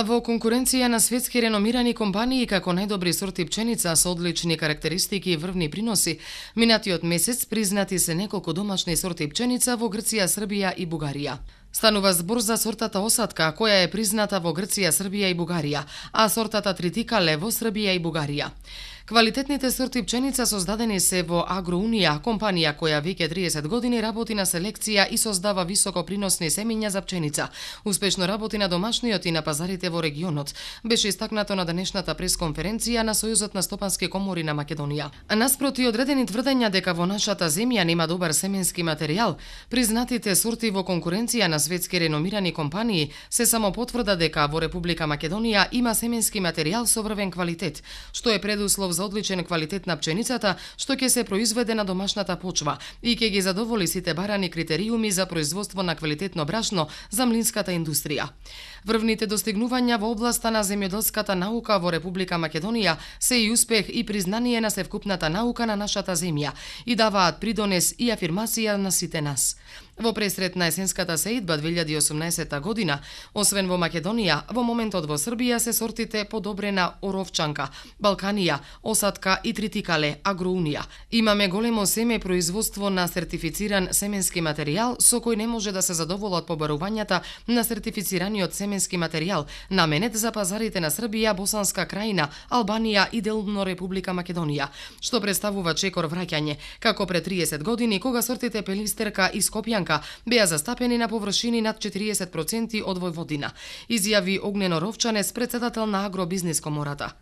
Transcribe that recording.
Во конкуренција на светски реномирани компании како најдобри сорти пченица со одлични карактеристики и врвни приноси, минатиот месец признати се неколку домашни сорти пченица во Грција, Србија и Бугарија. Станува збор за сортата Осатка, која е призната во Грција, Србија и Бугарија, а сортата Тритикале во Србија и Бугарија. Квалитетните сорти пченица создадени се во Агроунија, компанија која веќе 30 години работи на селекција и создава високо приносни семиња за пченица. Успешно работи на домашниот и на пазарите во регионот. Беше истакнато на денешната пресконференција на Сојузот на стопански комори на Македонија. Наспроти одредени тврдења дека во нашата земја нема добар семенски материјал, признатите сорти во конкуренција на светски реномирани компании се само потврда дека во Република Македонија има семенски материјал со врвен квалитет, што е предуслов за одличен квалитет на пченицата, што ќе се произведе на домашната почва и ќе ги задоволи сите барани критериуми за производство на квалитетно брашно за млинската индустрија. Врвните достигнувања во областа на земјоделската наука во Република Македонија се и успех и признание на севкупната наука на нашата земја и даваат придонес и афирмација на сите нас. Во пресрет на есенската сеидба 2018 година, освен во Македонија, во моментот во Србија се сортите подобрена Оровчанка, Балканија, Осатка и Тритикале, Агроунија. Имаме големо семе производство на сертифициран семенски материјал со кој не може да се задоволат побарувањата на сертифицираниот семенски материјал, наменет за пазарите на Србија, Босанска крајна, Албанија и делумно Република Македонија, што представува чекор враќање, како пред 30 години кога сортите Пелистерка и Скопјанка беа застапени на површини над 40% од Војводина, изјави Огнено Ровчанец, председател на Агробизнис комората.